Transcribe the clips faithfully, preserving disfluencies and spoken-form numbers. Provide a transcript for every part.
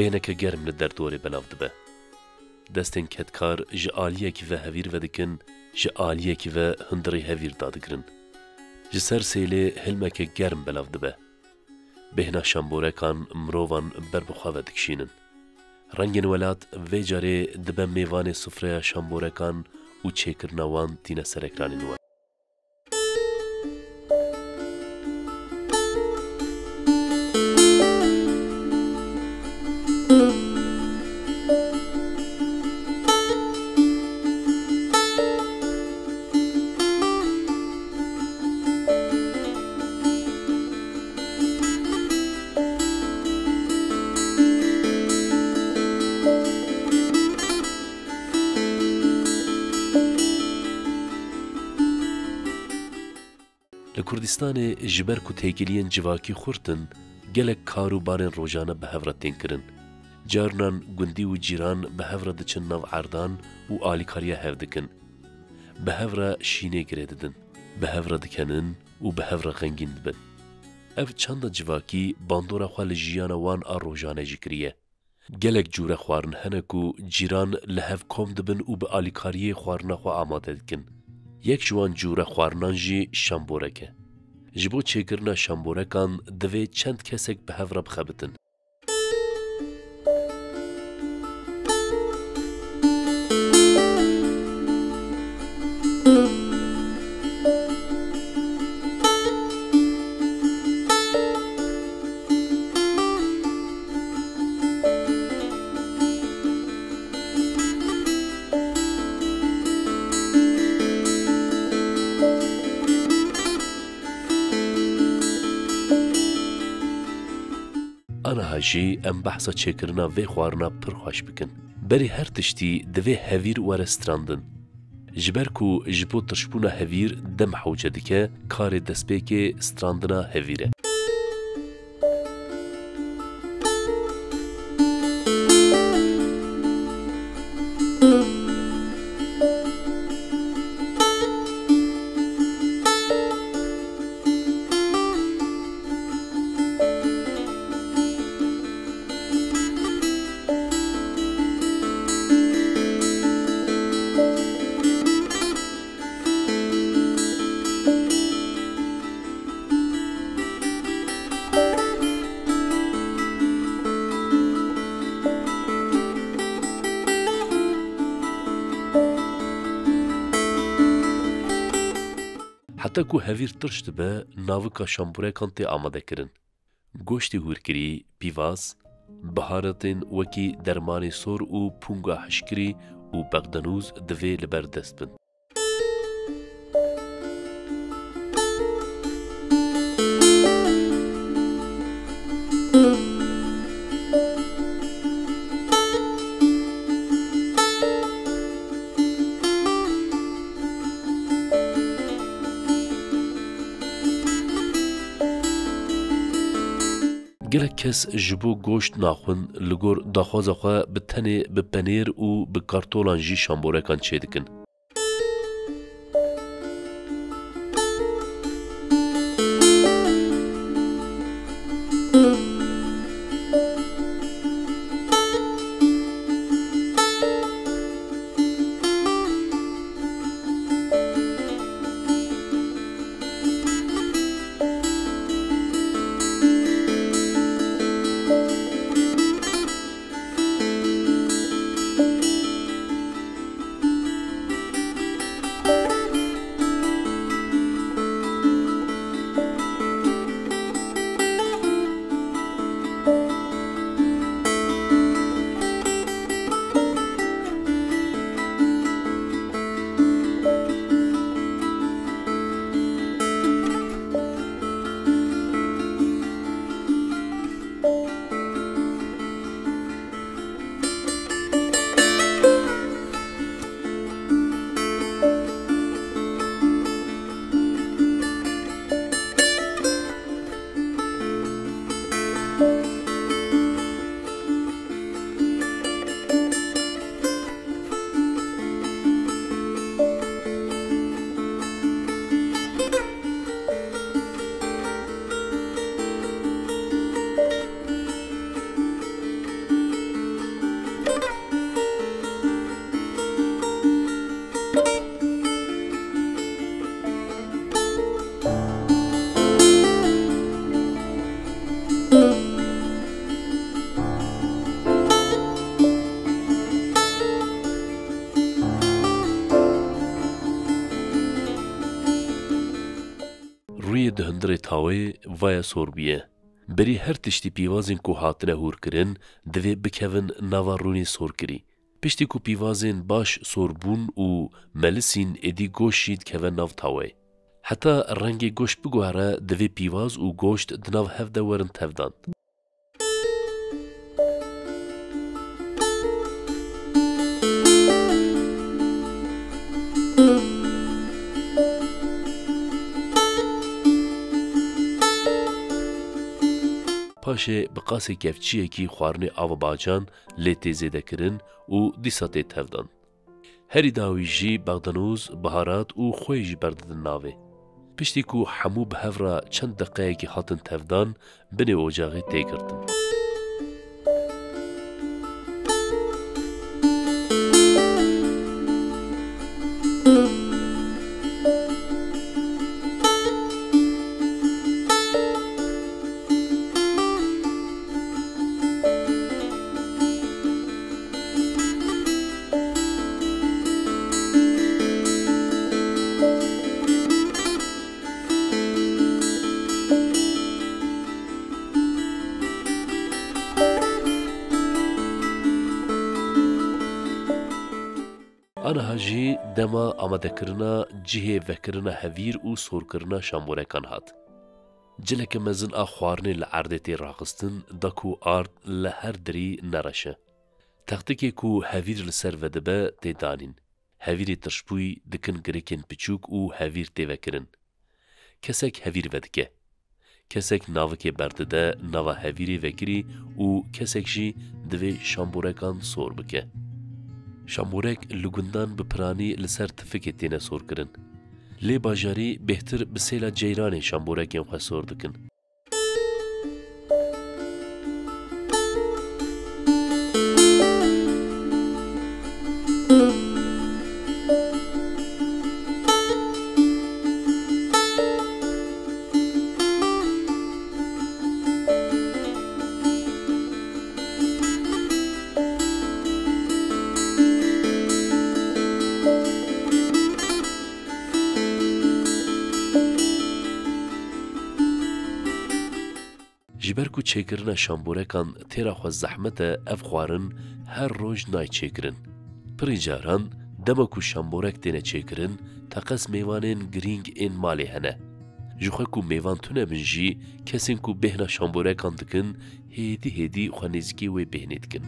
Bêhneke germ li derdorê belav dibe. Destên kedkar ji aliyekî ve hevîr vedikin, ji aliyekî ve hundirê hevîr dadigirin. Ji ser sêlê hilmeke germ belav dibe. Bêhna şamborekan mirovan ber bi xwe ve dikişînin. Rengên welat vê carê dibe mêvanê sufreya şamborekan û çêkirina wan tîne ser ekranên we. Li Kurdistanê ji ber ku têkiliyên civakî xurt in, gelek kar û barên rojane bi hev re tên kirin. Carinan gundî û cîran bi hev re diçin nav erdan û alîkariya hev dikin. Bi hev re şînê girê didin. Bi hev re dikenin û bi hev re xengîn dibin. Ev çanda civakî bandora xwe li jiyana wan a rojane jî kiriye. Gelek cûre xwarin hene ku cîran li hev kom dibin û bi alîkariyê xwarina xwe amade dikin. Yek ji wan cûre xwarinan jî şamborek e. Ji bo çêkirina şamborekan divê çend kesek bi hev re bixebitin. Aniha jî em behsa çêkirina vê xwarina pir xweş bikin. Berî her tiştî divê hevîr were strandin. Ji ber ku ji bo tirşbûna hevîr dem hewce dike, karê destpêkê strandina hevîr e. Heta ku hevîr tirş dibe, navika şamborekan tê amadekirin. Goştê hûrkirî, pîvaz, biharatên wekî dermanê sor û punga hişkirî û bexdenûz divê li ber dest bin. Gelek kes ji bo goşt naxwin, li gor daxwaza xwe bi tenê bi penêr û bi kartolan jî şamborekan çêdikin. Dirê tawê vaya sor bûye. Berî her tiştî pîvazên ku hatine hûrkirin, divê bikevin nava rûnê sorkirî. Piştî ku pîvazên baş sor bûn û melisîn, êdî goşt jî dikeve nav taweyê. Heta rengê goşt biguhere, divê pîvaz û goşt di nav hev de werin tevdan. Paşê bi qasê kevçiyekî xwarinê ava bacan lê tê zêdekirin û dîsa tê tevdan. Herî dawî jî bexdanoz, biharat û xwê jî berdidin navê. Piştî ku hemû bi hev re çend deqeyekî hatin tevdan, binê ocaxê tê girtin. Aniha jî dema amadekirina cihê vekirina hevîr û sorkirina şamborekan hat. Cileke mezin a xwarinê li erdê tê raxistin, da ku ard li her dirî nereşe. Textikê ku hevîr li ser vedibe tê danîn. Hevîrê tirşbûyî dikin girikên piçûk û hevîr tê vekirin. Kesek hevîr vedike. Kesek navikê berdide nava hevîrê vekirî û kesek jî divê şamborekan sor bike. Şamborek li gundan bi piranî li ser tifikê têne sorkirin. Lê bajarî bêhtir bi sêla ceyranê şamborekên xwe sor dikin. Ji ber ku çêkirina şamborekan têra xwe zehmet e, ev xwarin her roj nayê çêkirin. Pirî caran dema ku şamborek têne çêkirin, teqez mêvanên girîng ên malê hene. Ji xwe ku mêvan tune bin jî, kesên ku bêhna şamborekan dikin, hêdî hêdî xwe nêzîkî wê bêhnê dikin.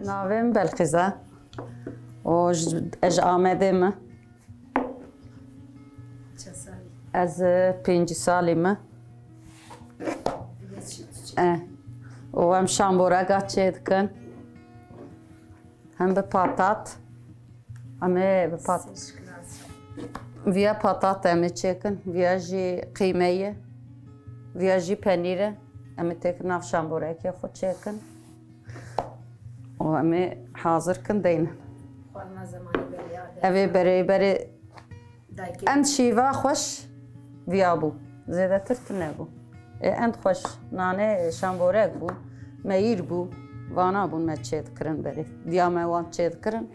Navê min Belqîz e û ji, ez ji Amedê me. Çend salî? Ez, e, pêncî salî me. E, û em şamborega çêdikin. Hem bi patat. Em ê bi pat-, viya patat em ê çêkin. Viya jî qîme ye. Viya jî penîr e. Em ê têkin nav şamborekê xwe çêkin. Û em ê hazir kin deynin. Xwarina zemanî berê ya de. Ev ê berê berê dayikê. End şîva xweş viya bû. Zêdetir tune bû. Ê end xweş nane şamborek bû. Meyîr bû. Vana bûn me çêdikirin berê. Diya me wan çêdikirin.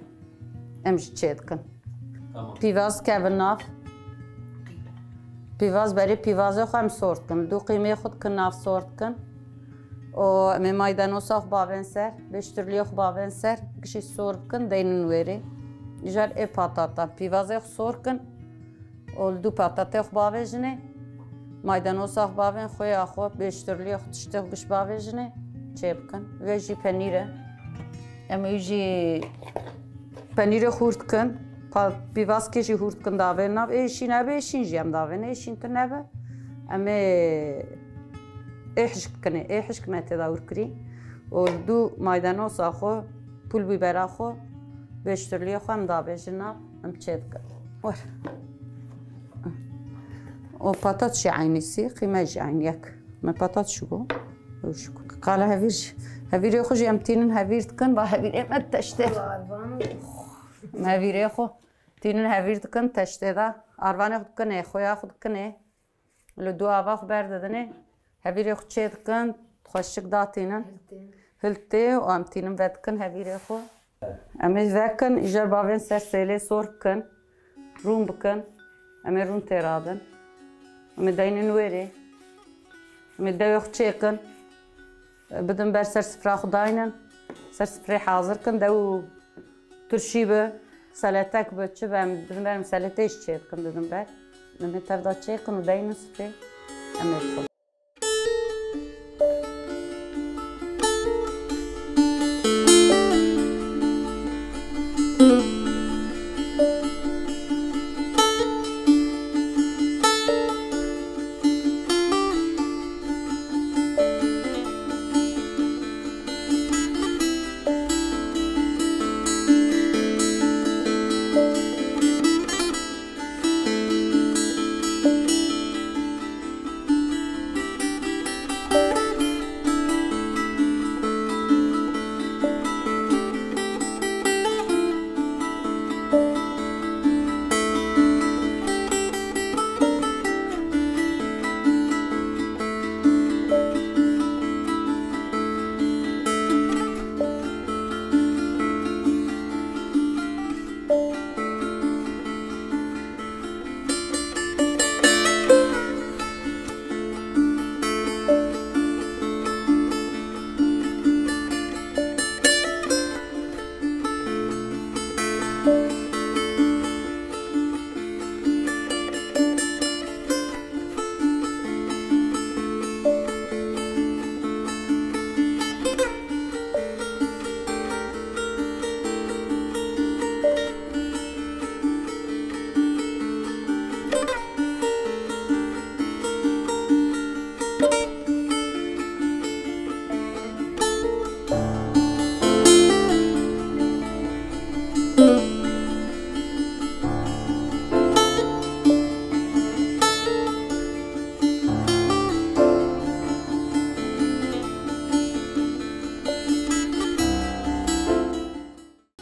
Em jî çêdikin. Tamam. Pîvaz kevin nav. Pîvaz berê pîvazê xwe em sor dikin. Du qîmê xwe dikin nav sor dikin. Û em ê maydanosa xwe bavên ser, bêştirliyê xwe bavên ser, gişî sor bikin, deynin wêrê. Îcar ê patatan, pîvazê xwe sor kin û li du patatê xwe bavêjinê. Maydanosa xwe bavên, xwêya xwe, bêştirliyê xwe, tiştê xwe giş bavêjinê. Çêbikin. Vê jî penîr e. Em ê jî penîrê hûr dikin. Pa-, pîvaskê jî hûr dikin, davên nav. Ê şîn nebe, ê şîn jî em davên, ê şîn tu nebe. Em ê, ê hişk bikin, ê hişk me tê de hûr kirî. Û li dû maydenosa xwe, pul bîbera xwe, beştirliyê xwe em davêjin nav, em çê dikin. Wer. Û patat jî eynî sî, qîme jî eynî yek. Me patat şigo. Ew şigo. Qala hevîr jî. Hevîrê xwe jî em tînin hevîr dikin, ba hevîrê me teştê. Arvan. Hevîrê xwe tînin hevîr dikin teştê de. Arvanê xwe dikinê, xoya xwe dikinê. Li dû ava xwe berdidinê. Hevîrê xwe çê dikin, xweşik datînin. Hiltê. Hiltê û em tînin vedikin hevîrê xwe. Em ê vekin, îcar bavên ser sêlê sor bikin, rûn bikin. Em ê rûn tê radin. Em ê deynin wêrê. Em ê dewê xwe çêkin. Bidin ber ser sifra xwe daynin. Ser sifrê hazir kin. Dew û turşî bi, seletek bi, çi bi, em bidin ber, em seletê jî çêdikin, didin ber. Em ê tev de çêkin û deynin sifrê. Em ê bixwin.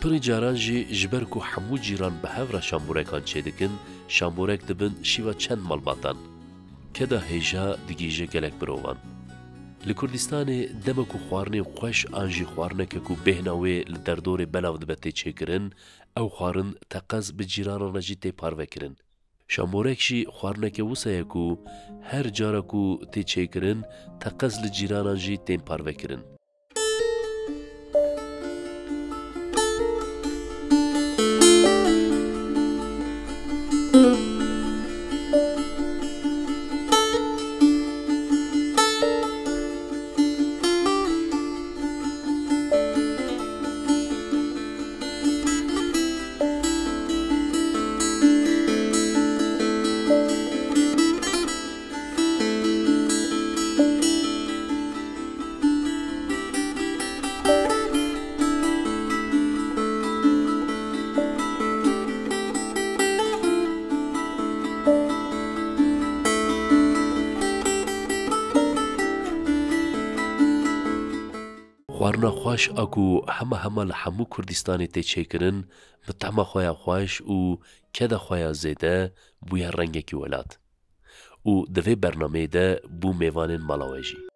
Pirî caran jî ji ber ku hemû cîran bi hev re şamborekan çêdikin, şamborek dibin şîva çend malbatan. Keda hêja digihîje gelek mirovan. Li Kurdistanê dema ku xwarinê xweş an jî xwarineke ku bêhna wê li derdorê belav dibe tê çêkirin, ew xwarin teqez bi cîranan re jî tê parvekirin. Şamborek jî xwarineke wisa ye ku her cara ku tê çêkirin, teqez li cîranan jî tên parvekirin. Xwarina xweş a ku hema hema li hemû Kurdistanê tê çêkirin, bi tehma xwe ya xweş û keda xwe ya zêde bûye rengekî welat. Û di vê bernameyê de bû mêvanên mala we jî.